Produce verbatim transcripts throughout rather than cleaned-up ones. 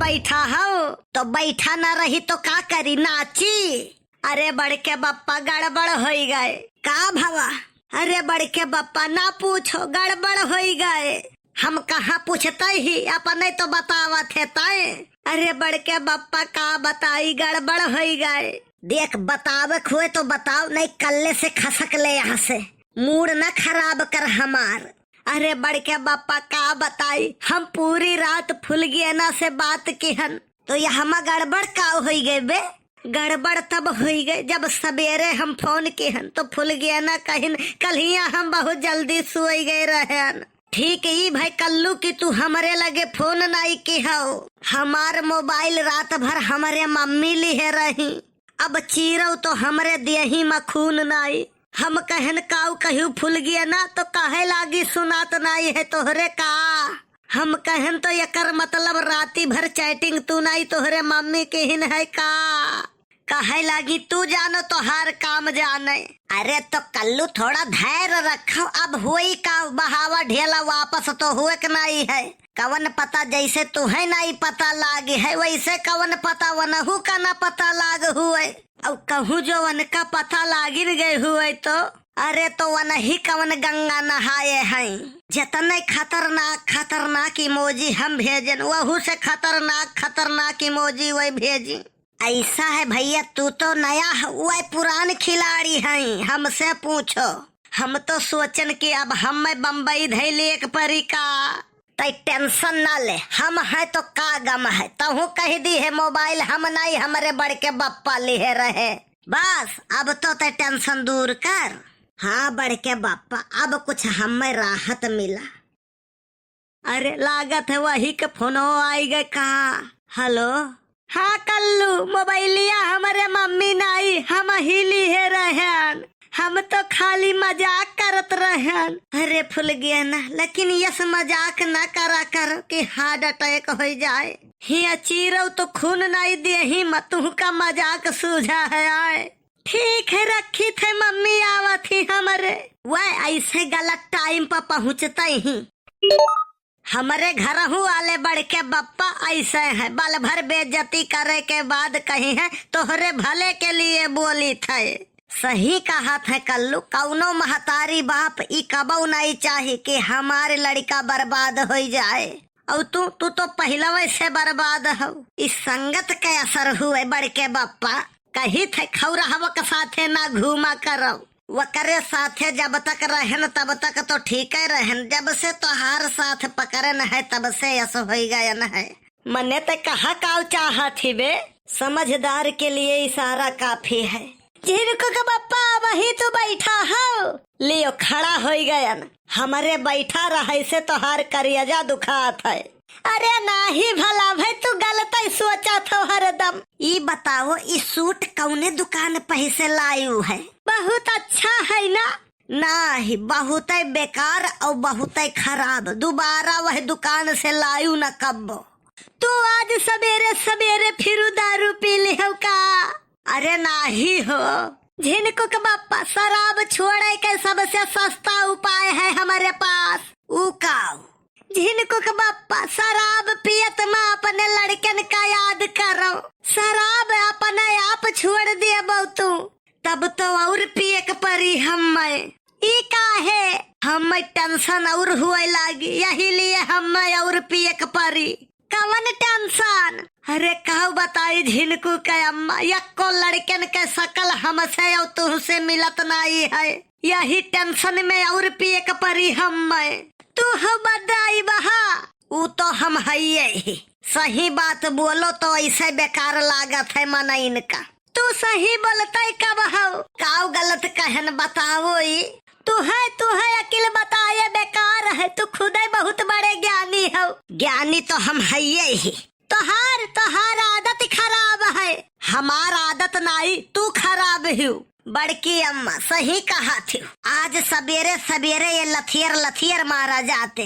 बैठा हौ, तो बैठा ना रही तो का करी, नाची? अरे बड़के बप्पा, गड़बड़ होई गए। का भवा? अरे बड़के बप्पा, ना पूछो, गड़बड़ होई गए। हम कहाँ पूछते ही, अपने तो बतावत है तय। अरे बड़के बप्पा, का बताई, गड़बड़ होई गए। देख, बतावे के होए तो बताओ, नहीं कल्ले से खसक ले यहाँ से। मूड ना खराब कर हमार। अरे बड़के बप्पा, का बताई, हम पूरी रात फुलगेना से बात किहन, तो यहमा गड़बड़ का होई गए बे? गड़बड़ तब होई गए, जब सबेरे हम फोन किहन, तो फुलगेना कहिन, "कल्हिया हम बहुत जल्दी सोई गए रहन।" ठीक ई भई कल्लू कि तू हमरे लगे फोन नाई किहौ। हमार मोबाइल रात भर हमरे मम्मी लिहे रही। अब चीरौ तो हमरे देही म खून नाई। हम कहन, "काऊ कहियो फुलगेना?" तो कहे लागी, "सुनात नाई है तोहरे का?" हम कहन, "तो एकर मतलब राती भर चैटिंग तू नाई, तोहरे मम्मी किहिन है का?" कहे लागी, "तू जानो, तोहार काम जाने।" अरे तो कल्लू, थोड़ा धैर्य रखो, अब होई का, बहावा ढेला वापस तो हुए के नाई है। कवन पता, जैसे तुहे नाई पता लाग है, वैसे कवन पता वनहू का ना पता लाग हुए। अब कहूँ जो वनका पता लागिन गए हुए तो, अरे तो वनही कवन गंगा नहाए हैं। जितने खतरनाक, खतरनाक इमोजी हम भेजन, वहू से खतरनाक, खतरनाक इमोजी वही भेजी। ऐसा है भैया, तू तो नया ह-, वह पुरान खिलाड़ी हैं, हमसे पूछो। हम तो सोचन कि अब हमें बम्बई धैली एक परी का। तै टेंशन ना ले, हम हैं तो का गम है। तहूँ कह दी है मोबाइल हम नाई, हमरे बड़के बप्पा लिहे रहे। बस अब तो तै टेंशन दूर कर। हाँ बड़के बप्पा, अब कुछ हमें राहत मिला। अरे लागत है वही के फोनो आई गए का। हेलो। हाँ कल्लू, मोबाइलिया हमरे मम्मी नाई, हम ही लिहे रहन। हम तो खाली मजाक करत रहन। अरे फुलगेना, लेकिन यस मजाक ना करा कर कि हार्ट अटैक हो जाए। हिया चीरौ तो खून नाई देही म, तुहका मजाक सूझा है आए। ठीक है, रखी थे, मम्मी आवत ही हमरे। वह ऐसे गलत टाइम पर पहुँचते ही। हमरे घरहू वाले बड़के बप्पा ऐसे हैं, बल भर बेइज्जती करे के बाद कही है, "तोहरे भले के लिए बोली थे।" सही कहत है कल्लू, कौनो महतारी बाप ई कबऊ नहीं चाही कि हमार लड़का बर्बाद होई जाए। और तू, तू तो पहिलवे से बर्बाद हो। इस संगत के असर हुए बड़के बप्पा। कही थे खौरहवा के साथे ना घूमा करो। वकरे साथे जब तक रहन तब तक तो ठीके रहन, जब से तोहार साथ पकड़न है तब से यस होई गयन है। मने ते कहा काउ चाहत ही बे? समझदार के लिए इशारा काफी है। झिनकू के बप्पा, वही तू बैठा हो? लियो, खड़ा होई गयन। हमरे बैठा रहे से तोहार करियजा दुखात है। अरे नाही भला भाई, तू गलत ही सोचत हो हरदम। ई बताओ, ई सूट कौने दुकान पही से लायू है? बहुत अच्छा है ना? नाही, बहुतै बेकार और बहुतै खराब। दोबारा वह दुकान से लायू न कब्बो। तू आज सबेरे सबेरे फिरू दारू पी लिहौ का? अरे नाही हो। झिनकू के बप्पा, शराब छोड़े के सबसे सस्ता उपाय है हमरे पास। ऊ काऊ? झिनकू के बप्पा, शराब पियत मा अपने लड़कन का याद करो। शराब अपने आप छोड़ देबो तू। तब तो और पिए के परी हम्मे। ई काहे? हम्मे टेंशन और हुए लागी, यही लिए हम्मे और पिए के परी। कवन टेंशन? अरे काउ बताई झिनकू के अम्मा, यक्को लड़कन के शकल हमसे और तुहसे मिलत नाई है। यही टेंशन में और पिए के परी हम्मे। तू हो बदाई बहा। ऊ तो हम हइये ही। सही बात बोलो तो ऐसे बेकार लागत है मनइन का। तू सही बोलतै कब हौ? काउ गलत कहन बताओ ई? तू है, तू है अकिल बताए बेकार है, तू खुदै बहुत बड़े ज्ञानी हौ। ज्ञानी तो हम हइये ही। तोहार, तोहार आदत खराब है। हमार आदत नाई, तू खराब हिउ। बड़की अम्मा सही कहत हिउ। आज सबेरे सबेरे ये लथियर लथियर मारा जाते।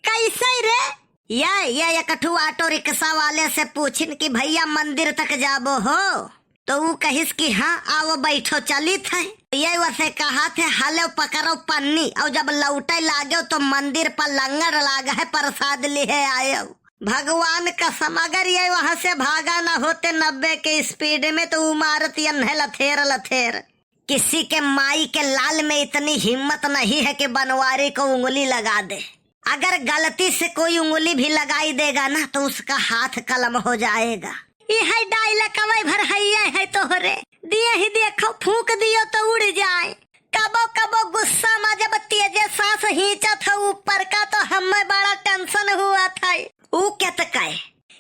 कैसे रे? ये, ये एक ठू ऑटो रिक्शा वाले से पूछिन कि भैया मंदिर तक जाबो हो? तो ऊ कहिस कि हाँ, आओ बैठो, चलित है। ये वसे कहत है, हलो पकड़ो पन्नी, और जब लौटे लागो तो मंदिर पर लंगड़ लाग है, प्रसाद लिहे आयो। भगवान कसम, अगर ये वहाँ से भागा ना होते नब्बे के speed में, तो ऊ मारत यन्हे लथेर लथेर। किसी के माई के लाल में इतनी हिम्मत नहीं है कि बनवारी को उंगली लगा दे। अगर गलती से कोई उंगली भी लगाई देगा ना, तो उसका हाथ कलम हो जाएगा। ई है डायलकवै भर हइये है तोहरे। दिए ही देखो, फूंक दियो तो उड़ जाए। कबो कबो गुस्सा में जब तेजे सांस खींचत है ऊपर का, तो हमें बड़ा tension हुआ था। ऊ केतकै?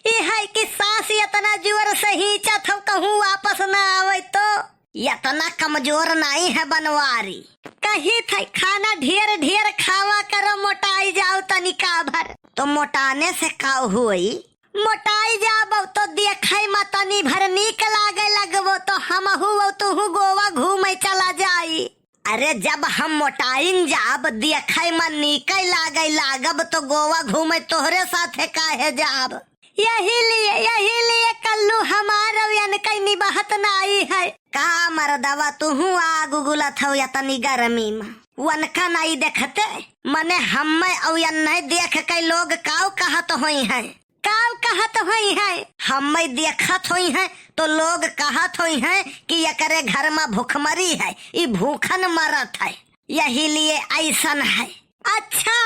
ई है कि सांस इतना जोर से खींचत हौ, कहूँ वापस ना आवे तो। इतना कमजोर नाई है बनवारी। कही थे खाना ढेर ढेर खावा करो, मोटाई जाओ तनिका भर। तो मोटाने से का होई? मोटाई जाबो तो देखै में तनी भर नीक लागे लगबो, तो हमहू अउ तुहू गोवा घूमे चला जाई। अरे, जब हम मोटाइन जाब, देखै में नीकै लागै लागब, तो गोवा घूमे तोहरे साथे काहे जाब? यही लिए, यही लिए कल्लू हमार अउ यनकै निबहत नाई है। का मर्दवा, तुहू आग उगुलत हौ यतनी गर्मी में? वनका नाई देखते, मने हम्मै अउ यन्है देख के लोग काउ कहत होइहैं? काउ कहत होइहैं? हम्मै देखत होइहैं तो लोग कहत होइहैं कि एकरे घर में भुखमरी है, ई भूखन मरत है, यही लिए ऐसन है। अच्छा,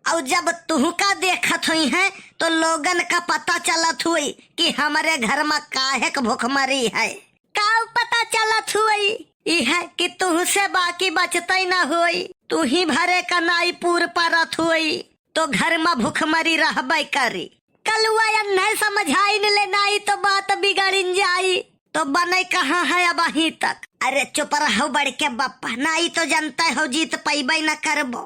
अउ जब तुहका देखत होइहैं तो लोगन का पता चलत होई कि हमरे घर में काहे क भुखमरी है। काउ पता चलत होई? ई है कि तुहसे बाकी बचतै न होई, तुही भरे का नाई पूर परत होई। तो घर में भुखमरी रहबै करी। कलुआ यन्है समझाइन ले, नाई तो बात बिगड़िन जाई। तो बनै कहाँ है अबहीं तक? अरे चुप रहौ बड़के बप्पा, नाई तो जनतै हौ जीत पइबै न करबो।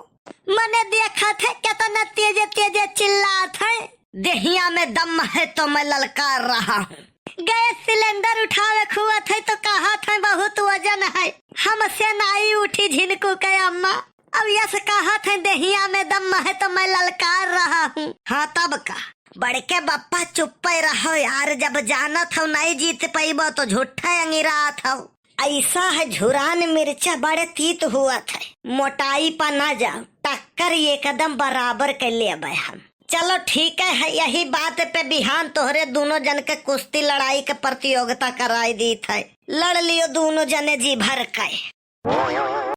मने देखत है केतना तेजे तेजे चिल्लात है। देहिया में दम है तो मैं ललकार रहा हूँ। गैस सिलेंडर उठावे खुआ थे तो कहा थे बहुत वजन है, हमसे नाई उठी झिनकू के अम्मा। अब यस कहा थे देहिया में दम है तो मैं ललकार रहा हूँ। हाँ तब का, बड़के बप्पा चुप्पे रहो यार, जब जानत हो नाई जीत पइबो तो झूठे अंगिरात हो। ऐसा है झुरान मिर्चा बड़े तीत हुआ थे, मोटाई पा ना जाओ, टक्कर एकदम बराबर के लेबै हम। चलो ठीक है, है यही बात पे बिहान तोहरे दूनो जन के कुश्ती लड़ाई के प्रतियोगिता कराई दीत है, लड़ लियो दूनो जने जी भर के।